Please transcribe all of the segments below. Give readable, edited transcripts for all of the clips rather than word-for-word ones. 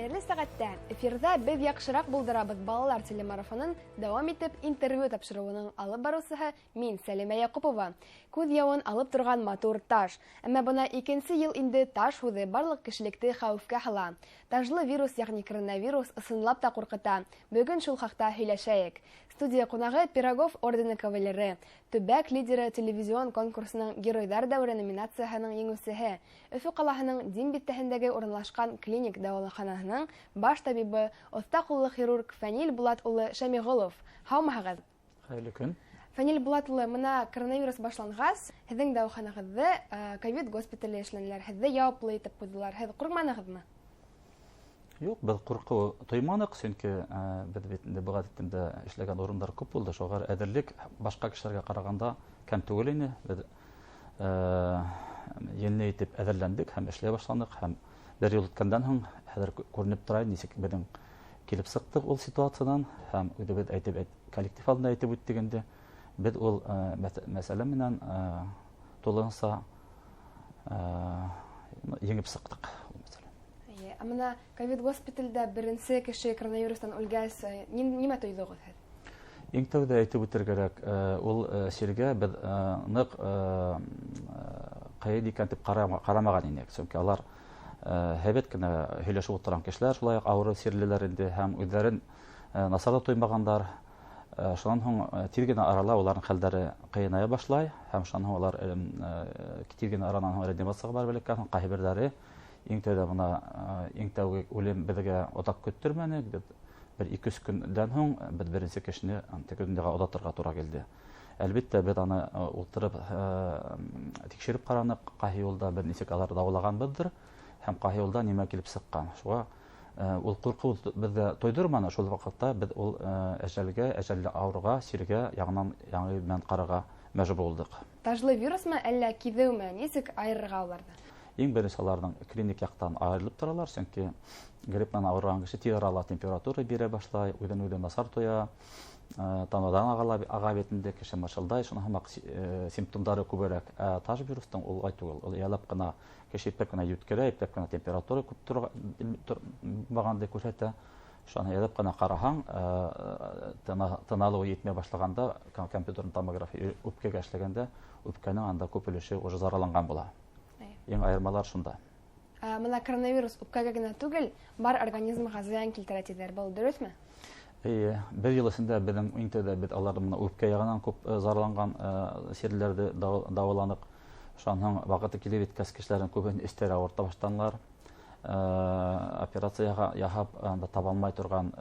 Хәйерле сәғәттә! Эфирҙа «Беҙ яҡшыраҡ булдырабыҙ» балалар телемарафонын дауам итеп интервью тапшырыуының алып барыусыһы мин, Сәлимә Яҡупова. Күҙ яуын алып торған матур таш. Әммә бына икенсе йыл инде таш һүҙе барлыҡ кешелекте хәүефкә һала. Тажлы вирус, йәғни коронавирус, ысынлап та ҡурҡыта. Бөгөн шул хаҡта һөйләшәйек. Студия ҡунағы Пирогов ордены кавалеры, Төбәк лидеры телевизион конкурсының Геройҙар дәүере номинацияһының еңеүсеһе, Өфө ҡалаһының Дим биҫтәһендәге урынлашҡан клиник дауалаханаһының баш табибы, оҫта ҡуллы хирург Фәнил Булат улы Шәмиғолов. Һаумыһығыҙ! Хәйерле көн! Фәнил Булат улы, мына коронавирус башланғас, һеҙҙең дауаханағыҙҙы ковид госпитале эшләнеләр, һеҙҙе яуаплы итеп ҡуйҙылар. Һеҙ ҡурҡманығыҙмы? Юҡ, беҙ ҡурҡыу тойманыҡ, сөнки беҙ бит инде быға тиклем дә эшләгән урындар күп булды, шуға әҙерлек башҡа кешеләргә ҡарағанда кәм түгел ине. Беҙ енле итеп әҙерләндек һәм эшләй башланыҡ, һәм бер йыл үткәндән һуң хәҙер күренеп тора, нисек беҙҙең килеп сыҡтыҡ ул ситуациянан, һәм үҙебеҙ әйтеп, коллектив алдында әйтеп үттек инде, беҙ ул мәсьәлә менән тулыһынса еңеп сыҡтыҡ. Ә мына ковид госпиталдә беренсе кеше коронавирустан үлгәс, нимә тойҙоғоҙ һеҙ? Иң тәүҙә әйтеп үтергә кәрәк, ул сиргә беҙ ныҡ ҡыйын икән тип ҡарамаған инек, сөнки алар һәйбәт кенә һөйләшеп ултырған кешеләр, шулай уҡ ауырыу сирлеләр инде, һәм үҙҙәрен насар ҙа тоймағандар. Шунан һуң тиҙ генә арала уларҙың хәлдәре ҡыйыная башлай, һәм шунан һуң улар тиҙ генә аранан һуң реанимацияға барып эләккән, ҡайһы берҙәре иң тәүҙә бына иң тәүге үлем беҙгә оҙаҡ көттөрмәне, бер ике-өс көндән һуң беҙ беренсе кешене теге донъяға оҙатырға тура килде. Әлбиттә, беҙ аны ултырып тикшереп ҡараныҡ, ҡайһы юлда беҙ нисек алар дауалағанбыҙҙыр һәм ҡайһы юлда нимә килеп сыҡҡан. Шуға ул ҡурҡыу беҙҙә тойҙорманы, шул ваҡытта беҙ ул әжәлгә, әжәлле ауырға, сиргә яңынан яңы менән ҡарарға мәжбүр булдыҡ. Тажлы вирусмы әллә киҙеүме, нисек айырырға уларҙы? Иң беренсе аларҙың клиник яҡтан айырылып торалар, сөнки грипп менән ауырған кеше тиҙ арала температура бирә башлай, үҙен үҙе насар тоя, таныуҙан аға бит инде, кеше мышылдай, шуның һымаҡ симптомдары күберәк. Ә таж вирустың ул улай түгел, ул ялап ҡына кеше ипләп кенә йүткерә, ипләп кенә температура күп торғанды күрһәтә. Шуны ялап ҡына ҡараһаң, тын алыуы етмәй башлағанда, компьютерный томография үпкәгә эшләгәндә, үпкәнең анда күп өлөшө уже зарарланған була. Иң айырмалар шунда. Мына коронавирус үпкәгә генә түгел, бар организмға зыян килтерә тиҙәр. Был дөрөҫмө? Эйе, бер йыл эсендә беҙҙең иң тәүҙә беҙ аларҙы мына үпкә яғынан күп зарарланған сирләрҙе дауаланыҡ. Шунан һуң ваҡыты килеп еткәс, кешеләрҙең күбеһен эстәре ауырта башланылар. Операция яһап, анда таба алмай торған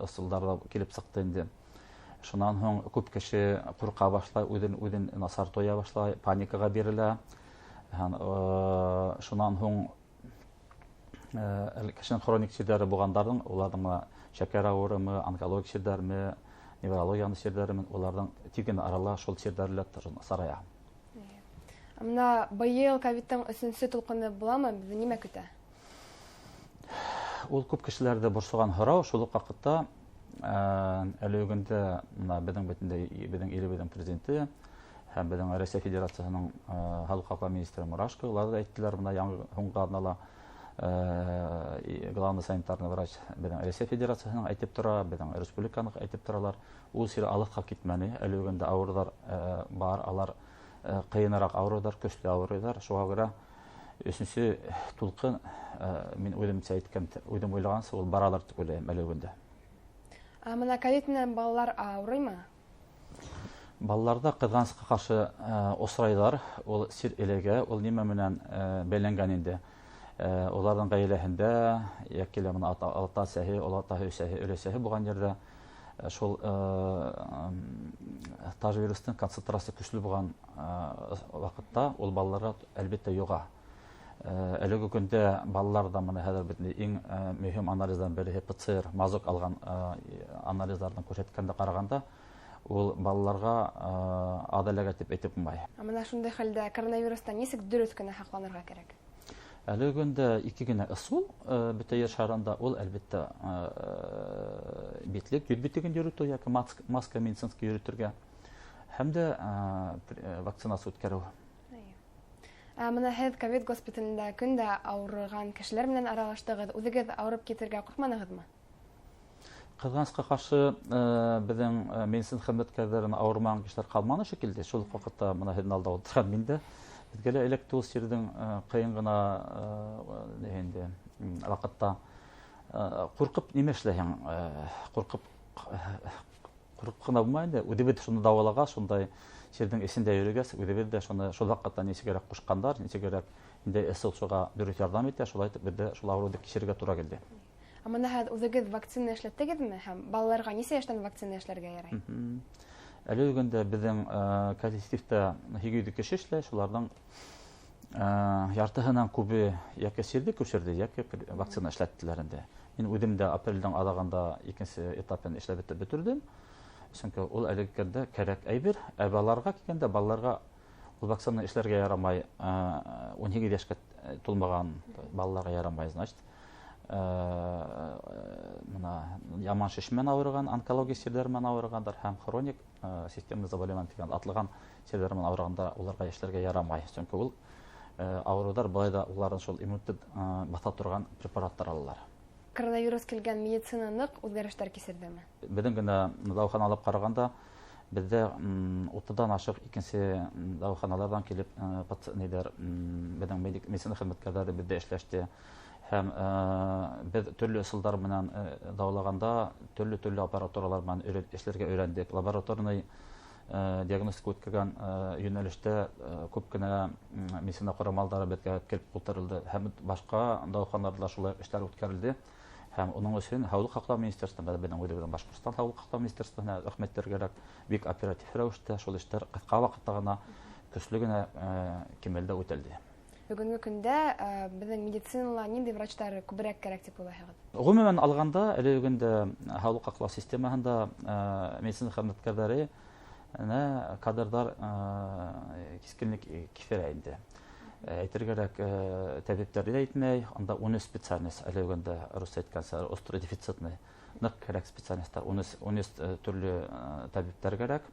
ысулдар ҙа килеп сыҡты инде. Шунан һуң күп кеше ҡурҡа башлай, үҙен насар тоя башлай, паникаға бирелә. Һәм шунан һуң кешенең хроник сирҙәре булғандарҙың, уларҙың мына шәкәр ауырымы, онкологик сирҙәрме, неврологияның сирҙәреме, уларҙың тиҙ генә арала шул сирҙәре лә сарая. Мына быйыл ковидтың өсөнсө тулҡыны буламы? Беҙҙе нимә көтә? Ул күп кешеләрҙе борсоған һорау. Шул уҡ ваҡытта әле бөгөндә мына беҙҙең бит инде беҙҙең илебеҙҙең президенты һәм беҙҙең Рәсәй Федерацияһының халыҡ һаҡлау министры Мурашко, улар ҙа әйттеләр, бына яңы һуңғы аҙнала главный санитарный врач беҙҙең Рәсәй Федерацияһының әйтеп тора, беҙҙең республиканың әйтеп торалар. Ул сир алыҫҡа китмәне, әле бөгөндә ауырыуҙар бар, алар ҡыйыныраҡ ауырыуҙар, көслө ауырыуҙар. Шуға күрә өсөнсө тулҡын, мин үҙемсә әйткән, үҙем уйлағанса, ул баралыр тип уйлайым әле бөгөндә. Ә мына ковид менән балалар ауырыймы? Балаларҙа ҡыҙғанысҡа ҡаршы осрайҙар, ул сир эләгә, ул нимә менән бәйләнгән инде? Уларҙың ғаиләһендә йәки лә бына ата-әсәһе, олатаһы, өсәһе, өләсәһе булған ерҙә шул таж вирустың концентрация көслө булған ваҡытта ул балаларға әлбиттә йоға. Әлеге көндә балаларҙа бына хәҙер бит иң мөһим анализдан береһе ПЦР, мазок алған анализдарҙан күрһәткәндә ҡарағанда ул балаларға аҙ эләгә тип әйтеп булмай. Ә мына шундай хәлдә коронавирустан нисек дөрөҫ кенә һаҡланырға кәрәк? Әлеге көндә ике генә ысул, бөтә ер шарында ул әлбиттә, битлек, йөҙ битлеген йөрөтөү йәки маска медицинский йөрөтөргә һәм дә вакцинация үткәреү. Мына һеҙ ковид госпиталендә көн дә ауырыған кешеләр менән аралаштығыҙ. Үҙегеҙ ауырып китергә ҡурҡманығыҙмы? Ҡыҙғанысҡа ҡаршы, беҙҙең медицина хеҙмәткәрҙәрен ауырымаған кешеләр ҡалманы шикелле. Шул уҡ ваҡытта мына һеҙҙең алда ултырған мин дә беҙгә лә эләкте ул сирҙең ҡыйын ғына инде ваҡытта. Ҡурҡып нимә эшләйһең? Ҡурҡып ҡына булмай инде. Үҙебеҙ шуны дауалағас, шундай сирҙең эсендә йөрөгәс, үҙебеҙ дә шуны шул ваҡытта нисегерәк ҡушҡандар, нисегерәк инде ысул шуға дөрөҫ ярҙам итә, шулай итеп беҙҙә шул ауырыуҙы кисерергә тура килде. Ә мына һеҙ үҙегеҙ вакцина эшләттегеҙме һәм балаларға нисә йәштән вакцина эшләргә ярай? Әле көндә беҙҙең коллективта 800 кеше эшләй, шуларҙың яртыһынан күбе йәки сирҙе күсерҙе, йәки вакцина эшләттеләр инде. Мин үҙем дә апрелдең аҙағында икенсе этапын эшләп бөтөрҙөм. Сөнки ул әлеге көндә кәрәк әйбер. Ә балаларға килгәндә, балаларға ул вакцина эшләргә ярамай, 18 йәшкә тулмаған балаларға ярамай, значит. Мына яман шеш менән ауырыған, онкология сирҙәре менән ауырығандар һәм хроник системный заболевание тигән атлыған сирҙәр менән ауырығандар уларға эшләргә ярамай. Сөнки ул ауырыуҙар былай да уларҙың шул иммунитет баҫа торған препараттар алалар. Коронавирус килгән медицина ныҡ үҙгәрештәр кисерҙеме? Беҙҙең генә дауахана алып ҡарағанда, беҙҙә утыҙҙан ашыҡ икенсе дауаханаларҙан килеп, ниҙәр, беҙҙең медицина хеҙмәткәрҙәре беҙҙә эшләште. Һәм беҙ төрлө ысулдар менән дауалағанда төрлө-төрлө аппаратуралар менән эшләргә өйрәндек. Лабораторный диагностика үткәргән йүнәлештә күп кенә медицина ҡорамалдары беҙгә килеп ултырылды. Һәм башҡа дауаханаларҙа шулай эштәр үткәрелде. Һәм уның өсөн Һаулыҡ һаҡлау министерствоһына, беҙҙең үҙебеҙҙең Башҡортостан Һаулыҡ һаҡлау министерствоһына рәхмәт кәрәк. Бик оператив рәүештә шул эштәр ҡыҫҡа ваҡытта ғына, көслө генә кимәлдә үтәлде. Бөгөнгө көндә беҙҙең медицинала ниндәй врачтар күберәк кәрәк тип уйлайһығыҙ? Ғөмүмән алғанда, әлеге көндә һаулыҡ һаҡлау системаһында медицина хеҙмәткәрҙәре кадрҙар киҫкенлек киҫерә инде. Әйтергә кәрәк, тәбиптәр ҙә әйтмәй, анда ун өс специальность, әлеге көндә рус әйткәнсә, остро дефицитный, ныҡ кәрәк специальностар, ун өс төрлө тәбиптәр кәрәк.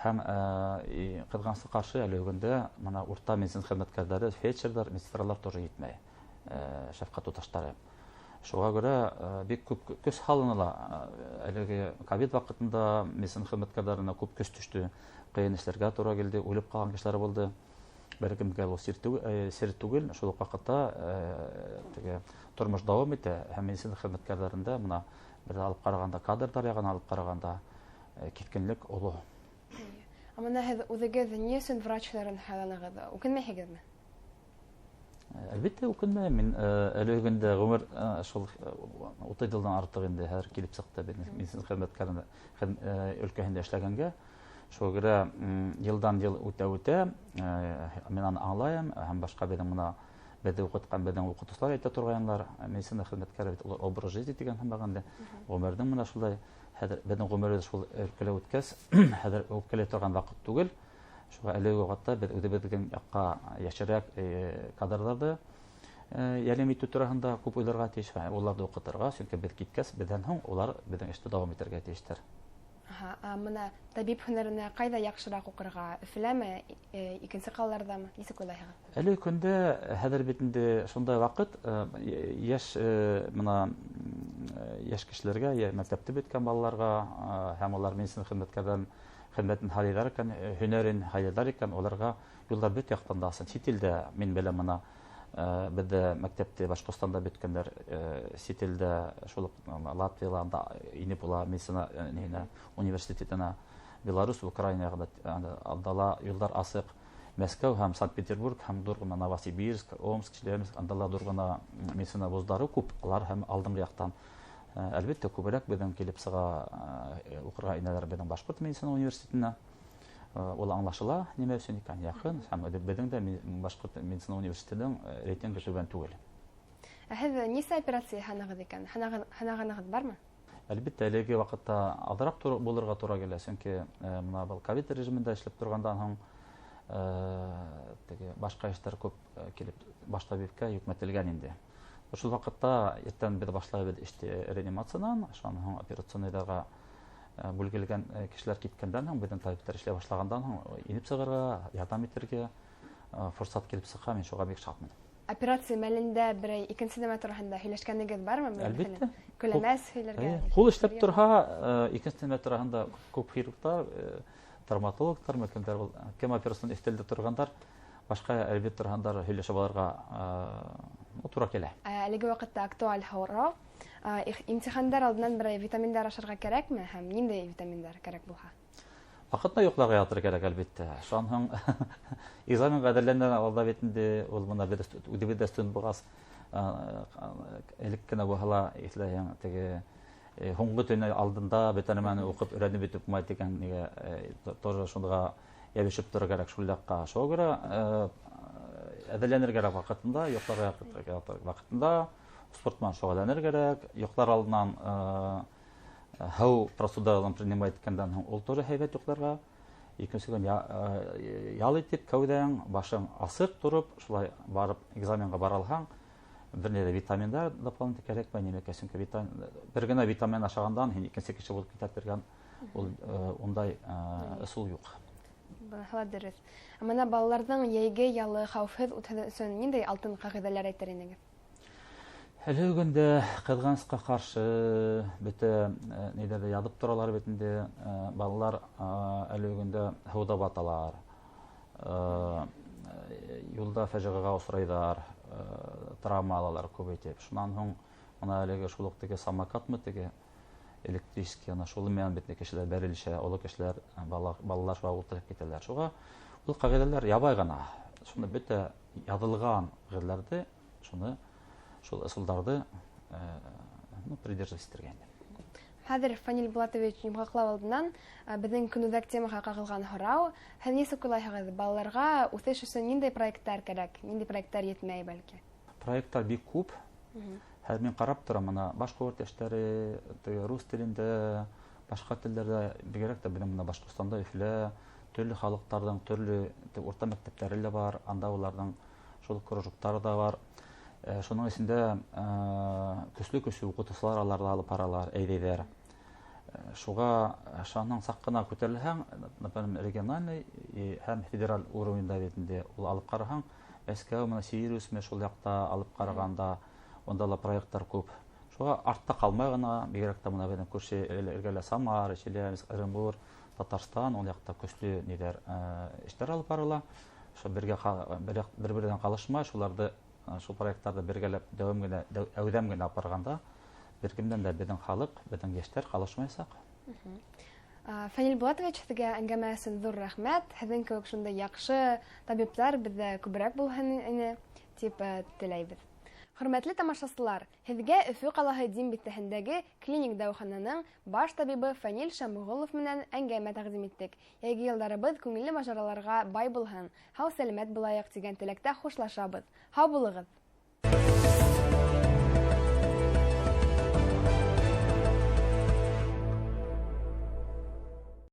Һәм ҡыҙғанысҡа ҡаршы әлеге көндә мына урта медицина хеҙмәткәрҙәре, фельдшерҙар, медсестралар тоже етмәй, шәфҡәт туташтары. Шуға күрә бик күп көс һалыныла. Әлеге ковид ваҡытында медицина хеҙмәткәрҙәренә күп көс төштө, ҡыйын эшләргә тура килде, үлеп ҡалған кешеләр булды. Бер кемгә ул сер түгел, шул уҡ ваҡытта теге тормош дауам итә һәм медицина хеҙмәткәрҙәрендә мына бер алып ҡарағанда, кадрҙар яғынан алып ҡарағанда киҫкенлек оло. Ә мына һеҙ үҙегеҙ ни өсөн врач һөнәрен һайланығыҙ? Үкенмәйһегеҙме? Әлбиттә, үкенмәйем. Мин әлеге көндә ғүмер шул утыҙ йылдан артыҡ инде хәҙер килеп сыҡты беҙ медицина хеҙмәткәрендә өлкәһендә эшләгәнгә. Шуға күрә йылдан йыл үтә-үтә мин аны аңлайым һәм башҡа беҙҙең мына беҙҙе уҡытҡан беҙҙең уҡытыусылар әйтә торғайнылар, медицина хеҙмәткәре бит ул образ жизни тигән һымаҡ инде. Ғүмерҙең мына шулай хәҙер беҙҙең ғүмеребеҙ шул өлкәлә үткәс, хәҙер үпкәләй торған ваҡыт түгел. Шуға әлеге ваҡытта беҙ үҙебеҙҙең яҡҡа йәшерәк кадрҙарҙы йәлем итеү тураһында күп уйларға тейеш, уларҙы уҡытырға, сөнки беҙ киткәс, беҙҙән һуң улар беҙҙең эште дауам итергә тейештәр. Аһа, ә мына табип һөнәренә ҡайҙа яҡшыраҡ уҡырға? Өфөләме, икенсе ҡалаларҙамы? Нисек уйлайһығыҙ? Әлеге көндә хәҙер бит инде шундай ваҡыт, йәш мына йәш кешеләргә, йә мәктәпте бөткән балаларға һәм улар медицина хеҙмәткәрҙәрен хеҙмәтен һайлайҙар икән, һөнәрен һайлайҙар икән, уларға юлдар бөтә яҡтан да асыҡ. Сит илдә мин беләм мына беҙҙә мәктәпте Башҡортостанда бөткәндәр, сит илдә шул уҡ Латвияла анда инеп була медицина нейенә, университетына, Беларусь, Украинаға да, анда ла юлдар асыҡ. Мәскәү һәм Санкт-Петербург һәм ҙур ғына Новосибирск, Омск, Челябинск, анда ла ҙур ғына медицина вуздары күп, улар һәм алдынғы яҡтан. Әлбиттә, күберәк беҙҙең килеп сыға уҡырға инәләр беҙҙең Башҡорт медицина университетына. Ул аңлашыла, нимә өсөн икән, яҡын, һәм беҙҙең дә Башҡорт медицина университетының рейтингы түбән түгел. Ә һеҙ нисә операция яһанығыҙ икән? Һанағанығыҙ бармы? Әлбиттә, әлеге ваҡытта аҙыраҡ булырға тура килә, сөнки мына был ковид режимында эшләп торғандан һуң теге башҡа эштәр күп килеп баш табипкә йөкмәтелгән инде. Ошол ваҡытта иртән беҙ башлайбыҙ эште реанимациянан, шунан һуң операционныйҙарға бүлгелгән кешеләр киткәндән һуң, беҙҙең табиптар эшләй башлағандан һуң инеп сығырға, ярҙам итергә, Форсат килеп сыҡһа, мин шуға бик шатмын. Операция мәлендә берәй икенсе нәмә тураһында һөйләшкәнегеҙ бармы? Әлбиттә. Көләмәс һөйләргә. Ҡул эшләп торһа, икенсе нәмә тураһында күп хирургтар, травматологтар, кемдәр кем операцион өҫтәлдә торғандар, башҡа әлбиттә торғандар һөйләшеп алырға тура килә. Әлеге ваҡытта актуаль һорау. Имтихандар алдынан берәй витаминдар ашарға кәрәкме һәм ниндәй витаминдар кәрәк булһа? Ваҡытта йоҡларға ятыр кәрәк, әлбиттә. Шунан һуң экзаменға әҙерләнгән алда бит инде ул бына беҙ үҙебеҙ дә студент булғас, элек кенә булһа ла иҫләһәң, теге һуңғы төнө алдында бөтә нәмәне уҡып өйрәнеп бөтөп булмай тигән нигә тоже шунға йәбешеп торор кәрәк шул яҡҡа. Шуға күрә әҙерләнер кәрәк ваҡытында, йоҡларға ятыр ваҡытында, спорт менән шөғөлләнер кәрәк, йоҡлар алдынан һыу процедураларын принимать иткәндән һуң ул тоже һәйбәт йоҡларға. Икенсе көн ял итеп, кәүҙәң, башың асыҡ тороп, шулай барып экзаменға бара алһаң, бер ни ҙә витаминдар дополнительно кәрәкмәй, нимәкә, сөнки бер генә витамин ашағандан һин икенсе кеше булып китә торған ул ундай ысул юҡ. Быныһы ла дөрөҫ. Ә бына балаларҙың йәйге ялы хәүефһеҙ үтһен өсөн ниндәй алтын ҡағиҙәләр әйтер инегеҙ? Әле көндә ҡыҙғанысҡа ҡаршы бөтә ниҙәрҙе яҙып торалар бит инде, балалар әле көндә һыуҙа баталар, юлда фажиғәгә осрайҙар, травма алалар күп итеп. Шунан һуң бына әлеге шул уҡ теге самокатмы теге электрический, ана шул менән бит кешеләр бәрелешә, оло кешеләр, балалар шуға ултырып китәләр. Шуға ул ҡағиҙәләр ябай ғына. Шуны бөтә яҙылған ҡағиҙәләрҙе, шуны шул ысулдарҙы, придерживаться итергә инде. Хәҙер Фанил Булатович, йомғаҡлау алдынан беҙҙең көнүҙәк темаға ҡағылған һорау. Һеҙ нисек уйлайһығыҙ, балаларға үҫеш өсөн ниндәй проекттар кәрәк? Ниндәй проекттар етмәй бәлки? Проекттар бик күп. Хәҙер мин ҡарап торам, бына башҡорт йәштәре, теге рус телендә, башҡа телдәрҙә, бигерәк тә беҙҙең бына Башҡортостанда, Өфөлә төрлө халыҡтарҙың төрлө урта мәктәптәре лә бар, анда уларҙың шул кружоктары да бар. Шуның эсендә көслө-көслө уҡытыусылар аларҙы алып баралар, әйҙәйҙәр. Шуға шаның саҡ ҡына күтәрелһәң, например, региональный һәм федераль уровеньда бит инде ул алып ҡараһаң, Мәскәү, бына Сириус менән шул яҡта алып ҡарағанда, унда ла проекттар күп. Шуға артта ҡалмай ғына, бигерәк тә бына беҙҙең күрше эргәлә Самара, Челябинск, Ырымбур, Татарстан, ул яҡта көслө ниҙәр, эштәр алып барыла. Шул бергә бер-берҙән ҡалышмай, шуларҙы, шул проекттарҙы бергәләп дәүәм генә, әүҙәм генә апарғанда, бер кемдән дә беҙҙең халыҡ, беҙҙең йәштәр ҡалышмаясаҡ. Фанил Булатович, һеҙгә әңгәмә өсөн ҙур рәхмәт. Һеҙҙең кеүек шундай яҡшы табиптар беҙҙә күберәк булһын ине тип теләйбеҙ. Хөрмәтле тамашасылар, һеҙгә Өфө ҡалаһы Дим биҫтәһендәге клиник дауахананың баш табибы Фанил Шамғолов менән әңгәмә тәҡдим иттек. Йәйге йылдарыбыҙ күңелле мажараларға бай булһын, һау-сәләмәт булайыҡ тигән теләктә хушлашабыҙ. Һау булығыҙ!